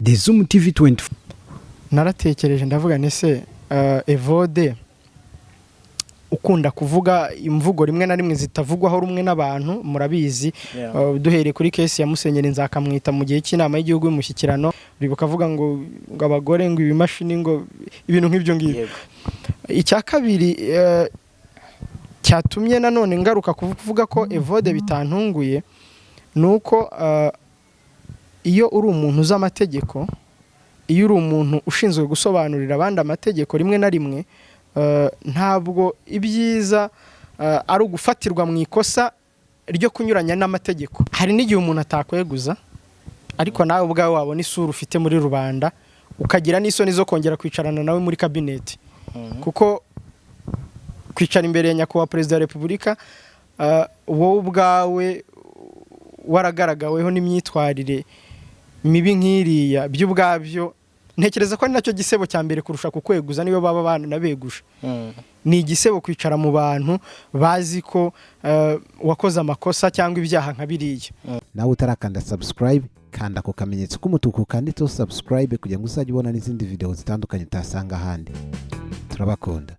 The Zoom TV 24. Naratekereje, ndavuga nti: "Se Evode ukunda kuvuga imvugo rimwe na rimwe zitavugwaho rumwe n'abantu, murabizi, duhereye kuri case ya Musenyeri Nzakamwita mu gihe cy'inama y'igihugu y'umushyikirano, uribuka avuga ngo abagore, ngo ibimashini, ngo ibintu nk'ibyo ngibyo." Icya kabiri cyatumye nanone ngaruka kuvuga ko Evode bitantunguye ni uko iyo uri umuntu uzi amategeko, iyo uri umuntu ushinzwe gusobanurira abandi amategeko, rimwe na rimwe ntabwo ibyiza ari ugufatirwa mu ikosa ryo kunyuranya n'amategeko. Hari n'igihe umuntu atakweguza, ariko nawe ubwawe wabona isura ufite muri rubanda, ukagira n'isoni zo kongera kwicarana nawe muri kabineti, kuko kwicara imbere ya nyakubahwa Perezida wa Repubulika wowe ubwawe waragaragaweho n'imyitwarire mibi nk'iriya, byo ubwabyo ntekereza ko ari nacyo gisebo cya mbere kurusha kukweguza, niyo baba banabeguje. Ni igisebo kwicara mu bantu bazi ko wakoze amakosa cyangwa ibyaha nka biriya. Nawe utarakanda subscribe, kanda ako kamenyetso k'umutuku kanditseho subscribe kugira ngo uzajye ubona n'izindi video zitandukanye utasanga ahandi. Turabakunda.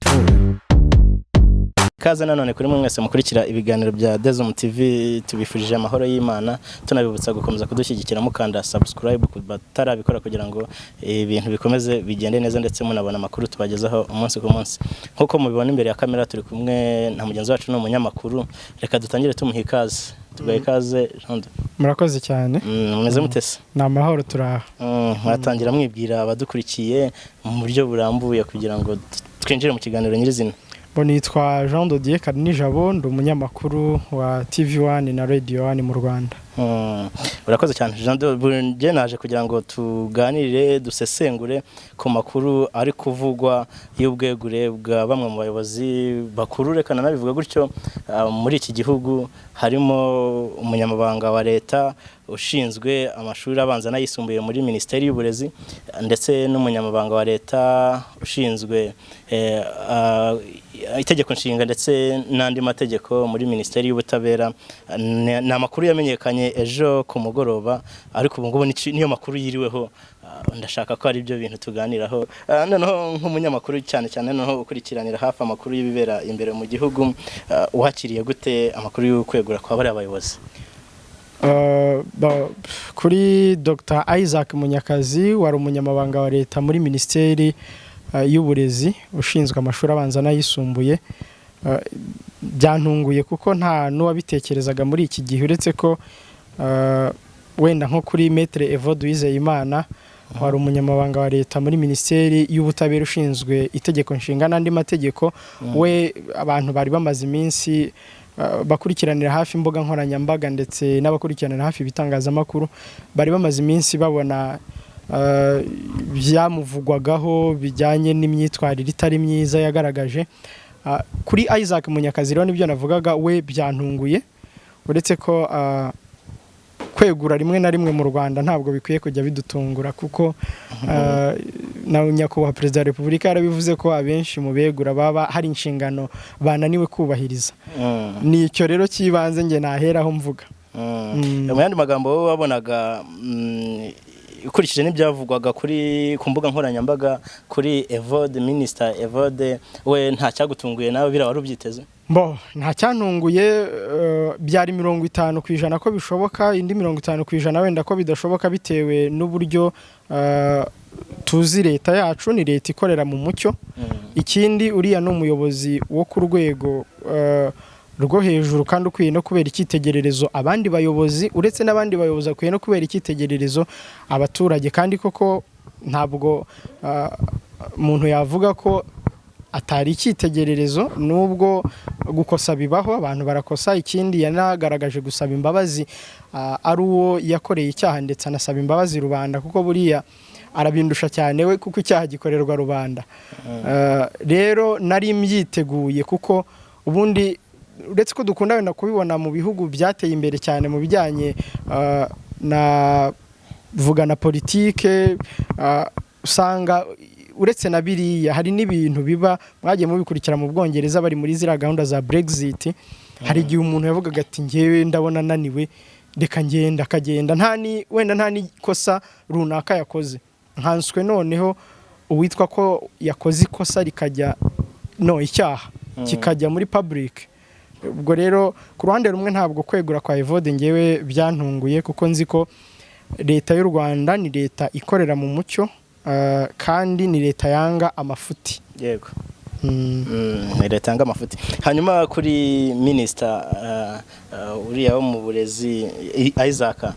Kaze nanone kuri mwe mwese mukurikira ibiganiro bya Dezum TV. Tubifurije amahoro y'Imana, tunabibutsa gukomeza kudushyigikira mukanda subscribe ku batarabikora, kugira ngo ibintu bikomeze bigende neza, ndetse munabona amakuru tubagezaho umunsi ku munsi. Nk'uko mubibona imbere ya kamera, turi kumwe na mugenzi wacu, ni umunyamakuru. Reka dutangire tumuha ikaze. Tugaha ikaze, Jean de. Murakoze cyane. Mumeze mutese? Ni amahoro, turaha. Mwatangira mwibwira abadukurikiye mu buryo burambuye kugira ngo twinjire mu kiganiro nyirizina. Bo, nitwa Jean de Dieu Karinijabo, ndi umunyamakuru wa TV One na Radio One mu Rwanda. Urakoze cyane, Jean de. Njye naje kugira ngo tuganire, dusesengure ku makuru ari kuvugwa y'ubwegure bwa bamwe mu bayobozi bakuru, reka nanabivuga gutyo, muri iki gihugu, harimo umunyamabanga wa leta ushinzwe amashuri abanza n'ayisumbuye muri Minisiteri y'Uburezi, ndetse n'umunyamabanga wa leta ushinzwe itegeko nshinga ndetse n'andi mategeko muri Minisiteri y'Ubutabera. Ni amakuru yamenyekanye ejo ku mugoroba, ariko ubu ngubu niyo makuru yiriweho. Ndashaka ko ari byo bintu tuganiraho. Noneho nk'umunyamakuru, cyane cyane noneho ukurikiranira hafi amakuru y'ibibera imbere mu gihugu, wakiriye gute amakuru y'ukwegura kwa bariya bayobozi? Kuri Dr Isaac Munyakazi wari umunyamabanga wa leta muri Minisiteri y'Uburezi ushinzwe amashuri abanza n'ayisumbuye, byantunguye kuko nta n'uwabitekerezaga muri iki gihe, uretse ko wenda nko kuri Maître Evode Uwizeyimana wari umunyamabanga wa leta muri Minisiteri y'Ubutabera ushinzwe itegeko nshinga n'andi mategeko, we abantu bari bamaze iminsi bakurikiranira hafi imbuga nkoranyambaga ndetse n'abakurikiranira hafi ibitangazamakuru bari bamaze iminsi babona byamuvugwagaho bijyanye n'imyitwarire itari myiza yagaragaje. Kuri Isaac Munyakazi rero, nibyo navugaga, we byantunguye, uretse ko kwegura rimwe na rimwe mu Rwanda ntabwo bikwiye kujya bidutungura, kuko na nyakubahwa Perezida wa Repubulika yarabivuze ko abenshi mu begura baba hari inshingano bananiwe kubahiriza. Ni icyo rero cy'ibanze njye naheraho mvuga. Mu yandi magambo, wowe wabonaga ukurikije n'ibyavugwaga ku mbuga nkoranyambaga kuri Evode, Minisita Evode, we nta cyagutunguye? Nawe biriya wari ubyiteze? Bo, nta cyantunguye. Byari 50% ko bishoboka, indi 50% wenda ko bidashoboka, bitewe n'uburyo tuzi leta yacu, ni leta ikorera mu mucyo. Ikindi, uriya ni umuyobozi wo ku rwego rwo hejuru kandi ukwiye no kubera icyitegererezo abandi bayobozi. Uretse n'abandi bayobozi, akwiye no kubera icyitegererezo abaturage. Kandi koko ntabwo umuntu yavuga ko atari icyitegererezo, nubwo gukosa bibaho, abantu barakosa. Ikindi, yanagaragaje gusaba imbabazi ari uwo yakoreye icyaha, ndetse anasaba imbabazi rubanda, kuko buriya arabindusha cyane we, kuko icyaha gikorerwa rubanda. Rero nari mbyiteguye, kuko ubundi uretse ko dukunda wenda kubibona mu bihugu byateye imbere cyane mu bijyanye na vuga na politike, usanga uretse na biriya hari n'ibintu biba, mwagiye mubikurikira mu Bwongereza bari muri ziriya gahunda za Brexit, hari igihe umuntu yavugaga ati: "Ngewe ndabona naniwe." Reka ngenda, akagenda nta ni wenda nta n'ikosa runaka yakoze, nkanswe noneho uwitwa ko yakoze ikosa rikajya no icyaha kikajya muri public. Ubwo rero ku ruhande rumwe ntabwo kwegura kwa Evode ngewe byantunguye, kuko nzi ko leta y'u Rwanda ni leta ikorera mu mucyo, kandi ni leta yanga amafuti. Ni leta yanga amafuti. Hanyuma kuri minisita uriya wo mu burezi, Isaac,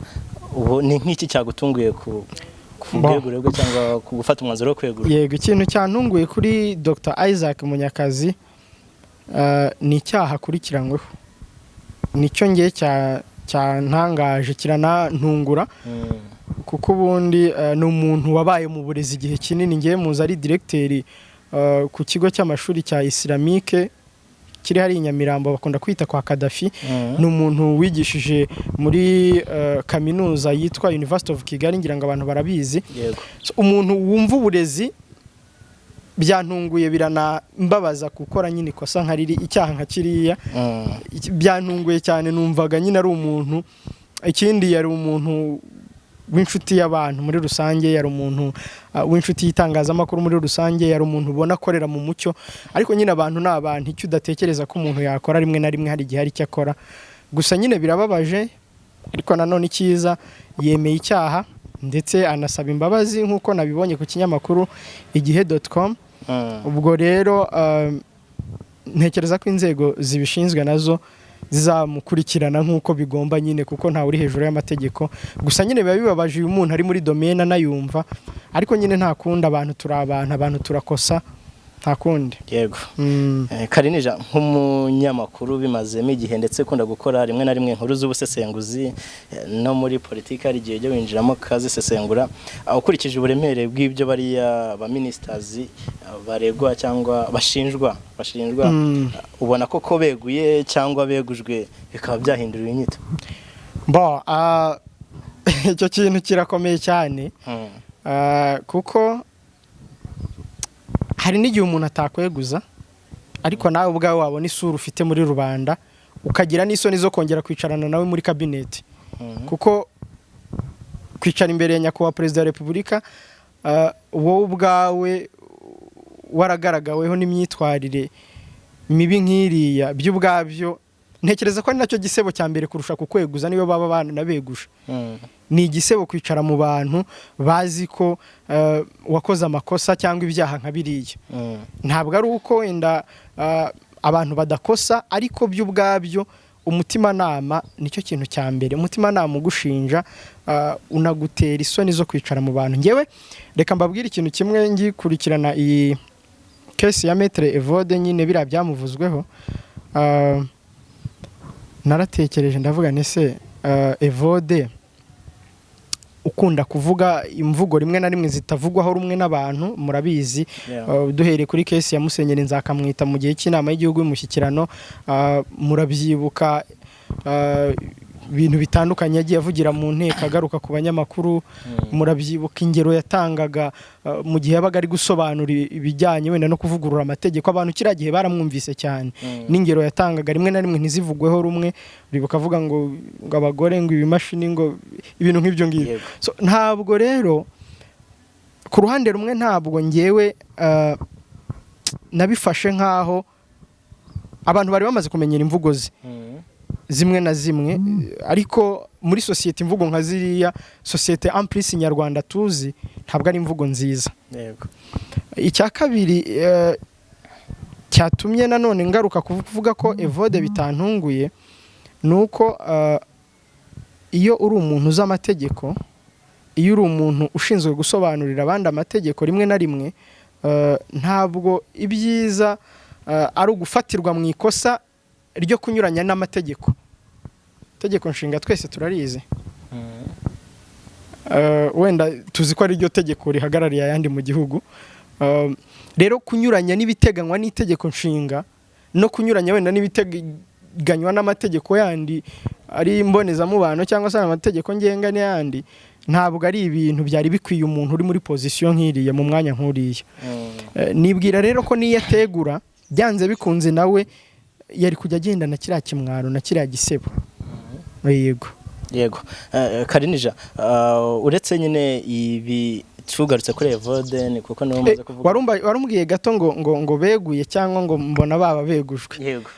ubu ni nk'iki cyagutunguye ku bwegure bwe cyangwa ku gufata umwanzuro wo kwegura? Yego, ikintu cyantunguye kuri Dr Isaac Munyakazi ni icyaha akurikiranyweho. Nicyo ngiye cyantangaje, kiranantungura, kuko ubundi ni umuntu wabaye mu burezi igihe kinini. Ngiye muzi ari diregiteri ku kigo cy'amashuri cya Islamique kiri hariya i Nyamirambo bakunda kwita kwa Kadafi. Ni umuntu wigishije muri kaminuza yitwa University of Kigali, ngira ngo abantu barabizi. So, umuntu wumva uburezi, byantunguye, biranambabaza gukora nyine ikosa nka riri, icyaha nka kiriya. Byantunguye cyane. Numvaga nyine ari umuntu, ikindi yari umuntu w'inshuti y'abantu muri rusange, yari umuntu w'inshuti y'itangazamakuru muri rusange, yari umuntu ubona akorera mu mucyo. Ariko nyine abantu ni abantu, icyo udatekereza ko umuntu yakora rimwe na rimwe hari igihe hari icyo akora. Gusa nyine birababaje, ariko nanone icyiza yemeye icyaha ndetse anasaba imbabazi nk'uko nabibonye ku kinyamakuru igihe.com. Ubwo rero ntekereza ko inzego zibishinzwe nazo zizamukurikirana nk'uko bigomba nyine, kuko ntawe uri hejuru y'amategeko. Gusa nyine biba bibabaje uyu muntu ari muri domaine anayumva, ariko nyine nta kundi, abantu turi abantu, abantu turakosa, nta kundi. Karinija, nk'umunyamakuru bimazemo igihe ndetse ukunda gukora rimwe na rimwe inkuru z'ubusesenguzi, no muri politiki hari igihe ujya winjiramo ukazisesengura. Ukurikije uburemere bw'ibyo bariya ba ministers baregwa cyangwa bashinjwa, ubona koko beguye cyangwa begujwe bikaba byahindura inyito? Bo, icyo kintu kirakomeye cyane, kuko hari n'igihe umuntu atakweguza, ariko nawe ubwawe wabona isura ufite muri rubanda ukagira n'isoni zo kongera kwicarana nawe muri kabineti, kuko kwicara imbere ya nyakubahwa perezida wa repubulika, wowe ubwawe waragaragaweho n'imyitwarire mibi nk'iriya, byo ubwabyo ntekereza ko ari nacyo gisebo cya mbere kurusha kukweguza niyo baba banabeguje. Ni igisebo kwicara mu bantu bazi ko wakoze amakosa cyangwa ibyaha nka biriya. Ntabwo ari uko wenda abantu badakosa, ariko byo ubwabyo umutimanama nicyo kintu cya mbere. Umutimanama ugushinja, unagutera isoni zo kwicara mu bantu. Ngewe reka mbabwire ikintu kimwe: ngikurikirana iyi case ya Maître Evode nyine, biriya byamuvuzweho, naratekereje ndavuga nti: "Se Evode ukunda kuvuga imvugo rimwe na rimwe zitavugwaho rumwe n'abantu, murabizi, duhereye kuri case ya Musenyeri Nzakamwita mu gihe cy'inama y'igihugu y'umushyikirano, murabyibuka, ibintu bitandukanye yagiye avugira mu nteko agaruka ku banyamakuru, murabyibuka ingero yatangaga mu gihe yabaga ari gusobanura ibijyanye wenda no kuvugurura amategeko. Abantu kiriya gihe baramwumvise cyane, n'ingero yatangaga rimwe na rimwe ntizivugweho rumwe. Uribuka avuga ngo abagore, ngo ibimashini, ngo ibintu nk'ibyo ngibyo. So, ntabwo rero ku ruhande rumwe ntabwo ngewe nabifashe nk'aho abantu bari bamaze kumenyera imvugo ze zimwe na zimwe, ariko muri sosiyete imvugo nka ziriya, sosiyete en plus nyarwanda tuzi, ntabwo ari imvugo nziza. Icya kabiri cyatumye nanone ngaruka kuvuga ko Evode bitantunguye ni uko iyo uri umuntu uzi amategeko, iyo uri umuntu ushinzwe gusobanurira abandi amategeko, rimwe na rimwe ntabwo ibyiza ari ugufatirwa mu ikosa ryo kunyuranya n'amategeko. Itegeko nshinga twese turarizi. Wenda tuzi ko ari ryo tegeko rihagarariye ayandi mu gihugu. Rero kunyuranya n'ibiteganywa n'itegeko nshinga no kunyuranya wenda n'ibiteganywa n'amategeko yandi ari imbonezamubano cyangwa se amategeko ngenga n'ayandi, ntabwo ari ibintu byari bikwiye umuntu uri muri position nk'iriya, mu mwanya nk'uriya. Nibwira rero ko niyo ategura byanze bikunze nawe yari kujya agendana kiriya kimwaro na kiriya gisebo. Yego. Yego. Karinija, uretse nyine ibi, tugarutse kuri Evode, ni kuko niwe umaze kuvuga. Warumbwiye gato ngo beguye cyangwa ngo mbona baba begujwe. Yego.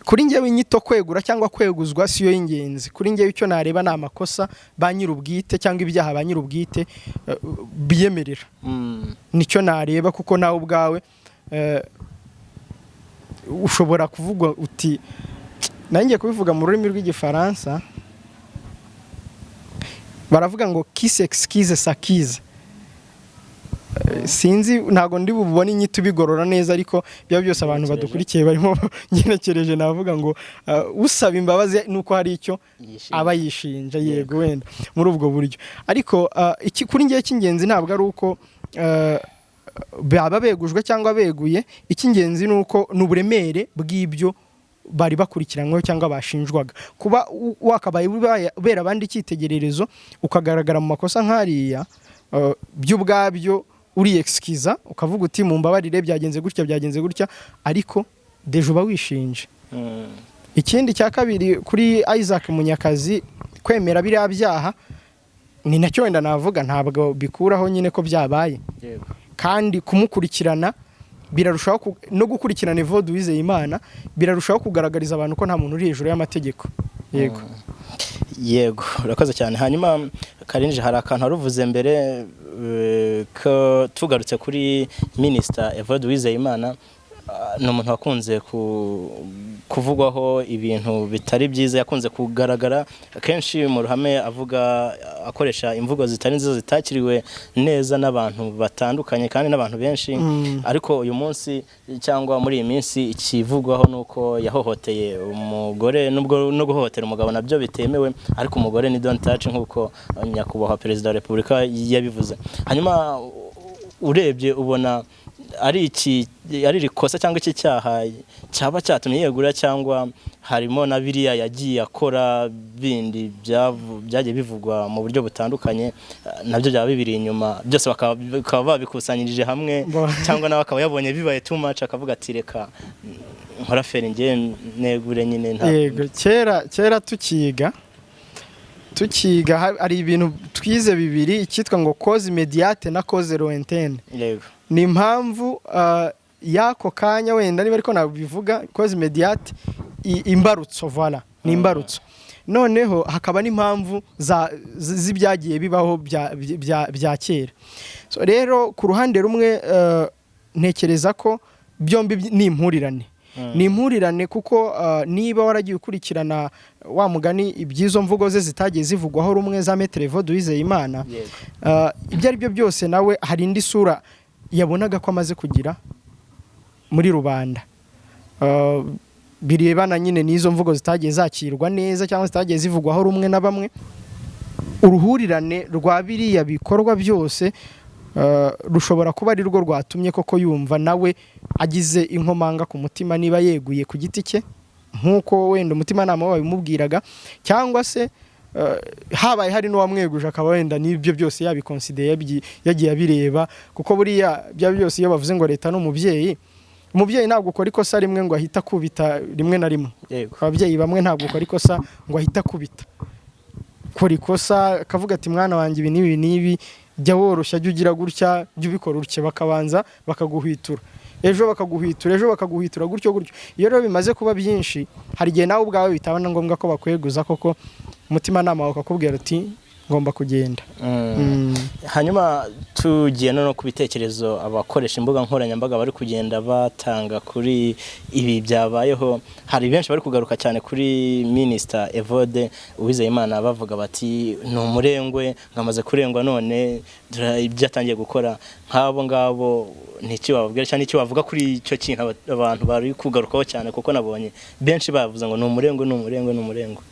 Kuri njyewe inyito kwegura cyangwa kweguzwa siyo y'ingenzi. Kuri njyewe icyo nareba ni amakosa ba nyir'ubwite cyangwa ibyaha ba nyir'ubwite biyemerera. Nicyo nareba, kuko nawe ubwawe ushobora kuvuga uti, nanjye kubivuga mu rurimi rw'Igifaransa baravuga ngo "Qui s'excuse s'accuse." Sinzi, ntabwo ndi bubone inyito ibigorora neza, ariko byaba byose abantu Ngenekereje. badukurikiye barimo, ngenekereje navuga ngo usaba imbabazi nuko hari icyo Yishinja. aba yishinja. Yego, wenda muri ubwo buryo, ariko iki kuri ngewe cy'ingenzi ntabwo ari uko baba begujwe cyangwa beguye. Icy'ingenzi ni uko ni uburemere bw'ibyo bari bakurikiranyweho cyangwa bashinjwaga. Kuba wakabaye ubera abandi icyitegererezo, ukagaragara mu makosa nk'ariya, byo ubwabyo uriyexcusa, ukavuga uti "Mumbabarire, byagenze gutya, byagenze gutya," ariko déjà uba wishinje. Ikindi cya kabiri, kuri Isaac Munyakazi, kwemera biriya byaha ni nacyo wenda navuga, ntabwo bikuraho nyine ko byabaye. Kandi kumukurikirana birarushaho no gukurikirana Evode Uwizeyimana birarushaho kugaragariza abantu ko nta muntu uri hejuru y'amategeko. Yego. Yego, urakoze cyane. Hanyuma Karinje, hari akantu waruvuze mbere, ko tugarutse kuri Minisita Evode Uwizeyimana, ni umuntu wakunze kuvugwaho ibintu bitari byiza, yakunze kugaragara kenshi mu ruhame avuga, akoresha imvugo zitari nziza zitakiriwe neza n'abantu batandukanye kandi n'abantu benshi. Ariko uyu munsi cyangwa muri iyi minsi ikivugwaho ni uko yahohoteye umugore, nubwo no guhohotera umugabo nabyo bitemewe, ariko umugore ni don't touch, nk'uko Nyakubahwa Perezida wa Repubulika yabivuze. Hanyuma urebye ubona ari iki, ari iri kosa cyangwa iki cyaha cyaba cyatumye yegura, cyangwa harimo na biriya yagiye akora bindi byagiye bivugwa mu buryo butandukanye, nabyo byaba bibiri inyuma, byose bakaba babikusanyirije hamwe, cyangwa nawe akaba yabonye bibaye too much, akavuga ati "Reka nkora feri, njye negure nyine nta." Yego, kera tukiga hari ibintu twize bibiri, icyitwa ngo cause immédiate na cause lointaine. Ni impamvu y'ako kanya wenda, niba ariko nabivuga, cause immédiate, imbarutso, voilà, ni imbarutso. Noneho hakaba n'impamvu z'ibyagiye bibaho bya kera. So rero ku ruhande rumwe, ntekereza ko byombi ni impurirane, ni impurirane, kuko niba waragiye ukurikirana wa mugani iby'izo mvugo ze zitagiye zivugwaho rumwe za Maître Evode Uwizeyimana, ibyo ari byo byose nawe hari indi sura yabonaga ko amaze kugira muri rubanda, birebana nyine n'izo mvugo zitagiye zakirwa neza cyangwa zitagiye zivugwaho rumwe na bamwe. Uruhurirane rwa biriya bikorwa byose rushobora kuba ari rwo rwatumye koko yumva nawe agize inkomanga ku mutima, niba yeguye ku giti cye nk'uko wenda umutimanama we wabimubwiraga, cyangwa se habaye hari n'uwamweguje, akaba wenda n'ibyo byose yabiconsideye, yagiye abireba. Kuko buriya byaba byose, iyo bavuze ngo leta ni umubyeyi, umubyeyi ntabwo ukora ikosa rimwe ngo ahite akubita rimwe na rimwe. Ababyeyi bamwe ntabwo ukora ikosa ngo ahite akubita. Kora ikosa akavuga ati "Mwana wanjye, ibi n'ibi n'ibi, jya woroshya, jya ugira gutya, jya ubikora utya." Bakabanza bakaguhwitura, ejo bakaguhwitura, ejo bakaguhwitura, gutyo gutyo. Iyo rero bimaze kuba byinshi, hari igihe nawe ubwawe bitaba na ngombwa ko bakweguza, koko umutimanama wawe ukakubwira uti "Ngomba kugenda." Hanyuma tugiye no ku bitekerezo abakoresha imbuga nkoranyambaga bari kugenda batanga kuri ibi byabayeho, hari benshi bari kugaruka cyane kuri Minisita Evode Uwizeyimana, bavuga bati "Ni umurengwe, ngamaze kurengwa none dore ibyo atangiye gukora." Nk'abo ngabo ni iki bababwira cyangwa icyo bavuga kuri icyo kintu abantu bari kugarukaho cyane? Kuko nabonye benshi bavuze ngo ni umurengwe, ni umurengwe, ni umurengwe.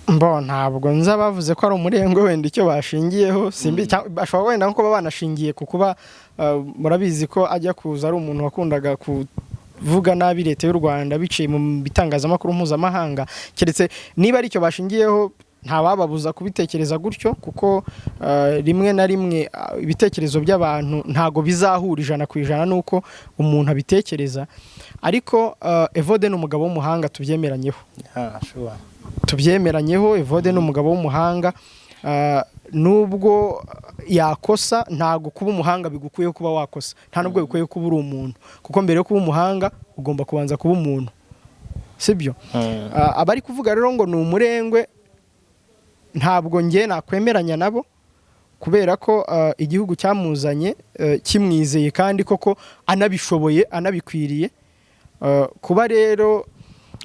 Mbo ntabwo nza bavuze ko ari umurengwe, wenda icyo bashingiyeho simbi, bashobora wenda nko kuba banashingiye ku kuba murabizi ko ajya kuza ari umuntu wakundaga kuvuga nabi leta y'u Rwanda biciye mu bitangazamakuru mpuzamahanga. Keretse niba ari icyo bashingiyeho, ntawababuza kubitekereza gutyo, kuko rimwe na rimwe ibitekerezo by'abantu ntago bizahura 100% n'uko umuntu abitekereza. Ariko Evode ni umugabo w'umuhanga, tubyemeranyeho. Ah, sure. Tubyemeranyeho, Evode ni umugabo w'umuhanga. Nubwo yakosa, ntabwo kuba umuhanga bigukwiye kuba wakosa, nta nubwo bikwiye kuba uri umuntu, kuko mbere yo kuba umuhanga ugomba kubanza kuba umuntu, sibyo? Abari kuvuga rero ngo ni umurengwe, ntabwo njye nakwemeranya nabo, kubera ko igihugu cyamuzanye kimwizeye kandi koko anabishoboye, anabikwiriye. Kuba rero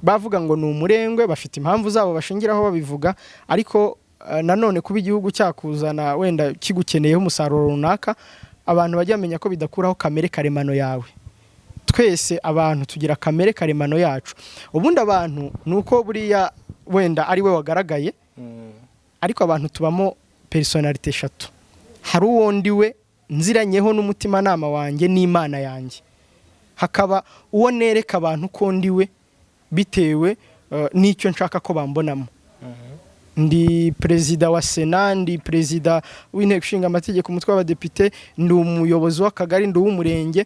bavuga ngo ni umurengwe, bafite impamvu zabo bashingiraho babivuga, ariko nanone kuba igihugu cyakuzana wenda kigukeneyeho umusaruro runaka, abantu bajya bamenya ko bidakuraho kamere karemano yawe. Twese abantu tugira kamere karemano yacu. Ubundi abantu ni uko buriya wenda ari we wagaragaye, ariko abantu tubamo personnalité eshatu. Hari uwo ndi we nziranyeho n'umutimanama wanjye n'Imana yanjye, hakaba uwo nereka abantu ko ndi we bitewe n'icyo nshaka ko bambonamo. Ndi perezida wa Sena, ndi perezida w'Inteko Ishinga Amategeko, umutwe w'Abadepite, ndi umuyobozi w'akagari, ndi uw'umurenge,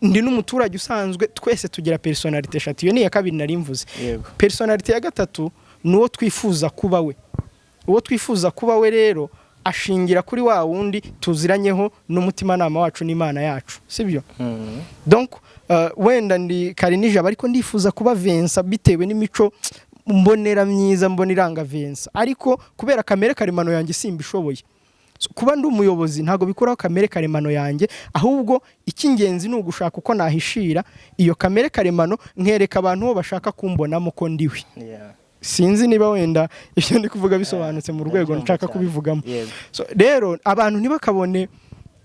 ndi n'umuturage usanzwe. Twese tugira personnalité eshatu. Iyo ni iya kabiri nari mvuze. Personnalité ya gatatu ni uwo twifuza kuba we. Uwo twifuza kuba we rero ashingira kuri wa wundi tuziranyeho n'umutimanama wacu n'Imana yacu, sibyo? Donc wenda ndi Karinijabo, ariko ndifuza kuba Vincent bitewe n'imico mbonera myiza mbona iranga Vincent, ariko kubera kamere karemano yanjye simbishoboye. So, kuba ndi umuyobozi ntabwo bikuraho kamere karemano yanjye, ahubwo icy'ingenzi ni ugushaka uko nahishira iyo kamere karemano, nkereka abantu bo bashaka kumbonamo ko ndiwe. Sinzi niba wenda ibyo ndi kuvuga bisobanutse mu rwego Ndabyumva nshaka cyane. kubivugamo. Yego. So, rero abantu ntibakabone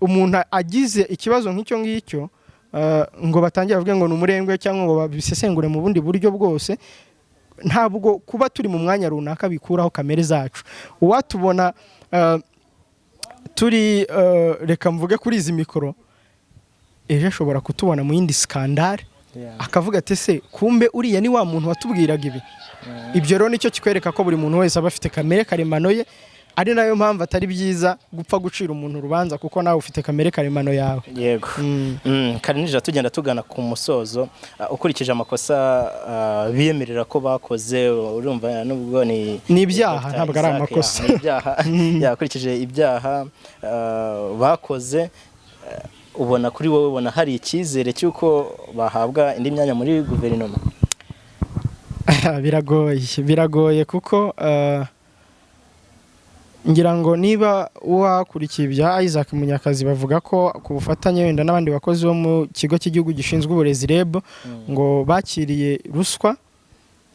umuntu agize ikibazo nk'icyo ngicyo ngo batangire bavuge ngo ni umurengwe cyangwa ngo babisesengure mu bundi buryo bwose. Ntabwo kuba turi mu mwanya runaka bikuraho kamere zacu. Uwatubona turi reka mvuge kuri izi mikoro, ejo ashobora kutubona mu yindi scandale, akavuga ati: "Se kumbe uriya ni wa muntu watubwiraga ibi?" Ibyo rero nicyo kikwereka ko buri muntu wese aba afite kamere karemano ye, ari nayo mpamvu atari byiza gupfa gucira umuntu urubanza, kuko nawe ufite kamere karemano yawe. Yego. Karinijabo, tugenda tugana ku musozo. Ukurikije amakosa biyemerera ko bakoze, urumva nubwo ni Ni ibyaha, Dr. ntabwo ari Isaac, amakosa. Ni ibyaha. Ukurikije ibyaha bakoze, ubona kuri wowe ubona hari icyizere cy'uko bahabwa indi myanya muri guverinoma? Biragoye, biragoye, kuko ngira ngo niba wakurikiye ibya Isaac Munyakazi, bavuga ko ku bufatanye wenda n'abandi bakozi bo mu Kigo cy'Igihugu gishinzwe Uburezi, REB, ngo bakiriye ruswa,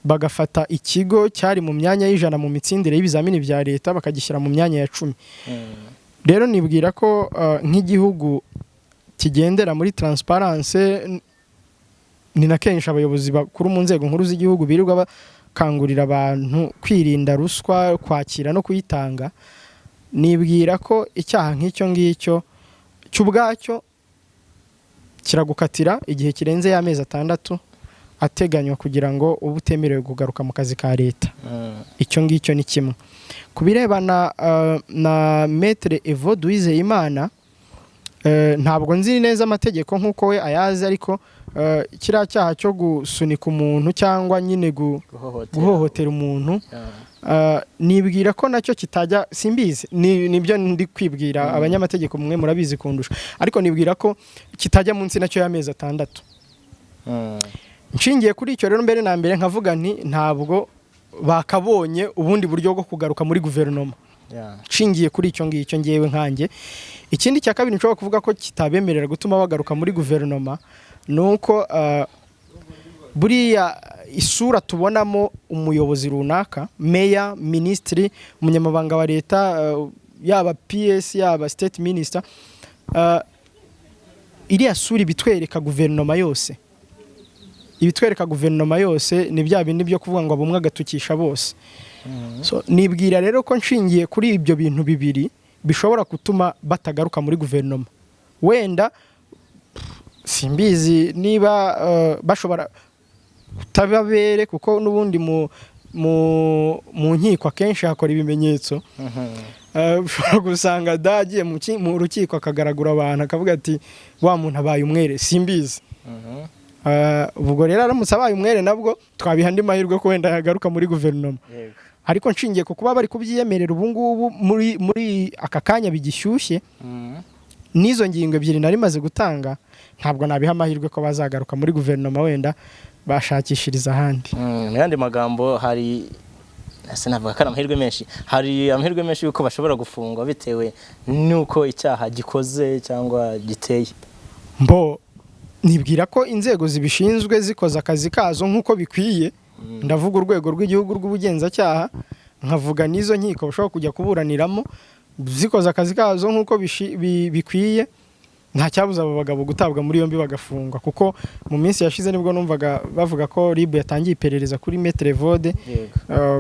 bagafata ikigo cyari mu myanya y'100 mu mitsindire y'ibizamini bya leta bakagishyira mu myanya ya 10. Rero nibwira ko nk'igihugu kigendera muri transparence, ni na kenshi abayobozi bakuru mu nzego nkuru z'igihugu birirwa bakangurira abantu kwirinda ruswa, kwakira no kuyitanga. Nibwira ko icyaha nk'icyo ngicyo cy'ubwacyo kiragukatira igihe kirenze y'amezi 6 ateganywa kugira ngo ube utemerewe kugaruka mu kazi ka leta. Icyo ngicyo ni kimwe. Ku birebana na Maître Evode Uwizeyimana, ntabwo nzi neza amategeko nk'uko we ayazi, ariko kiriya cyaha cyo gusunika umuntu cyangwa nyine Guhohotera. guhohotera umuntu, nibwira ko nacyo kitajya, simbizi, nibyo ndi kwibwira, abanyamategeko mwe murabizi kundusha, ariko nibwira ko kitajya munsi nacyo y'amezi 6. Nshingiye kuri icyo rero, mbere na mbere nkavuga nti ntabwo bakabonye ubundi buryo bwo kugaruka muri guverinoma, nshingiye kuri icyo ngicyo ngewe nkanjye. Ikindi cya kabiri nshobora kuvuga ko kitabemerera gutuma bagaruka muri guverinoma ni uko buriya isura tubonamo umuyobozi runaka, meya, minisitiri, umunyamabanga wa leta, yaba PS, yaba state minister, iriya sura ibitwereka guverinoma yose, ibitwereka guverinoma yose. Ni bya bindi byo kuvuga ngo bumwe agatukisha bose. So, nibwira rero ko nshingiye kuri ibyo bintu bibiri bishobora gutuma batagaruka muri guverinoma. Wenda simbizi niba bashobora kutababere, kuko n'ubundi mu nkiko akenshi hakora ibimenyetso. Ushobora gusanga dagiye mu rukiko akagaragura abantu, akavuga ati: "Wa muntu abaye umwere." Simbizi. Ubwo rero aramutse abaye umwere, nabwo twabiha andi mahirwe ko wenda yagaruka muri guverinoma. Yego. Ariko nshingiye ku kuba bari kubyiyemerera ubu ngubu muri aka kanya bigishyushye, n'izo ngingo ebyiri nari maze gutanga, ntabwo nabiha amahirwe ko bazagaruka muri guverinoma, wenda bashakishiriza ahandi. Mu yandi magambo, hari, ese navuga ko ari amahirwe menshi, hari amahirwe menshi y'uko bashobora gufungwa bitewe n'uko icyaha gikoze cyangwa giteye? Mbo nibwira ko inzego zibishinzwe zikoze akazi kazo nk'uko bikwiye, ndavuga Urwego rw'Igihugu rw'Ubugenzacyaha, nkavuga n'izo nkiko bashobora kujya kuburaniramo, zikoze akazi kazo nk'uko bikwiye, nta cyabuza abo bagabo gutabwa muri yombi bagafungwa. Kuko mu minsi yashize nibwo numvaga bavuga ko RIB yatangiye iperereza kuri Maître Evode.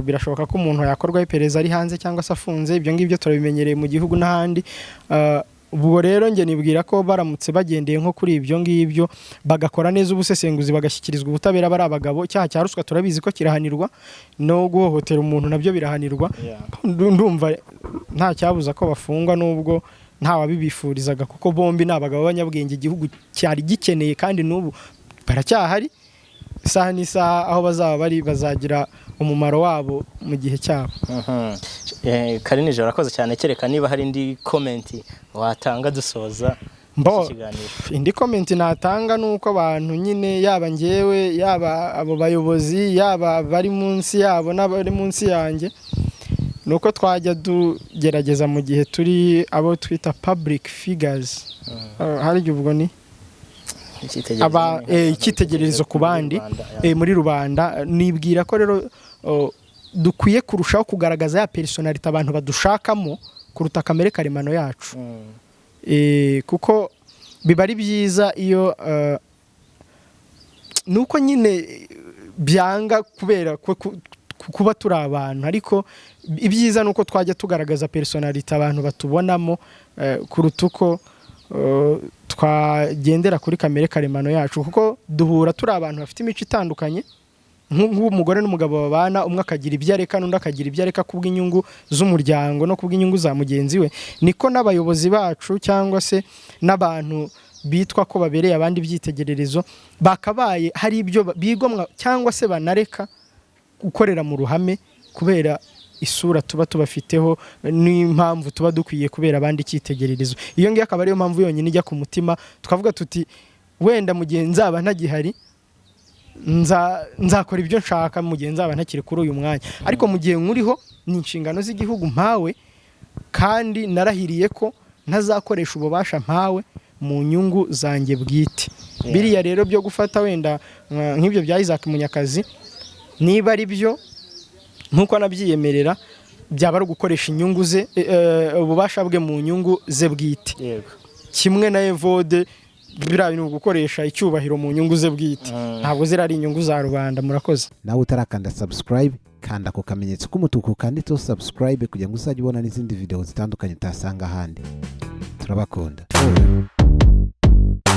Birashoboka ko umuntu yakorwaho iperereza ari hanze cyangwa se afunze. Ibyo ngibyo turabimenyereye mu gihugu n'ahandi. Ubwo rero njye nibwira ko baramutse bagendeye nko kuri ibyo ngibyo, bagakora neza ubusesenguzi, bagashyikirizwa ubutabera, bari abagabo. Icyaha cya ruswa turabizi ko kirahanirwa, no guhohotera umuntu nabyo birahanirwa. Ndumva nta cyabuza ko bafungwa, nubwo nta wabibifurizaga, kuko bombi ni abagabo b'abanyabwenge igihugu cyari gikeneye, kandi n'ubu baracyahari. Isaha n'isaha aho bazaba bari bazagira umumaro wabo mu gihe cyabo. Karinijoro, urakoze cyane. Kereka niba hari indi comment watanga dusoza Mbo iki kiganiro. Indi comment natanga ni uko abantu nyine, yaba njyewe, yaba abo bayobozi, yaba bari munsi yabo n'abari munsi yanjye, ni uko twajya tugerageza mu gihe turi abo twita public figures. Hari igihe ubwo ni Icyitegererezo aba nyine, icyitegererezo ku bandi muri rubanda, muri rubanda. Nibwira ko rero, oh, dukwiye kurushaho kugaragaza ya personnalité abantu badushakamo kuruta kamere karemano yacu. Kuko biba ari byiza iyo nuko nyine byanga kubera kuba turi abantu, ariko ibyiza ni uko twajya tugaragaza personnalité abantu batubonamo kuruta uko twagendera kuri kamere karemano yacu, kuko duhura turi abantu bafite imico itandukanye. Nk'umugore n'umugabo babana, umwe akagira ibyo areka n'undi akagira ibyo areka kubw'inyungu z'umuryango no kubw'inyungu za mugenzi we, niko n'abayobozi bacu cyangwa se n'abantu bitwa ko babereye abandi ibyitegererezo bakabaye hari ibyo bigomwa cyangwa se banareka gukorera mu ruhame kubera isura tuba tubafiteho n'impamvu tuba dukwiye kubera abandi icyitegererezo. Iyo ngiyo akaba ariyo mpamvu yonyine ijya ku mutima, tukavuga tuti wenda mu gihe nzaba ntagihari nzakora ibyo nshaka, mu gihe nzaba ntakiri kuri uyu mwanya, ariko mu gihe nkuriho ni inshingano z'igihugu mpawe, kandi narahiriye ko ntazakoresha ububasha mpawe mu nyungu zanjye bwite. Biriya rero byo gufata wenda nk'ibyo bya Isaac Munyakazi, niba ari byo nk'uko anabyiyemerera, byaba ari ugukoresha inyungu ze, ububasha bwe mu nyungu ze bwite. Kimwe na Evode, biriya bintu gukoresha icyubahiro mu nyungu ze bwite, ntabwo ziriya ari inyungu za rubanda. Murakoze. Nawe utarakanda subscribe, kanda ku kamenyetso k'umutuku kanditseho subscribe kugira ngo uzajye ubona n'izindi video zitandukanye utasanga ahandi. Turabakunda.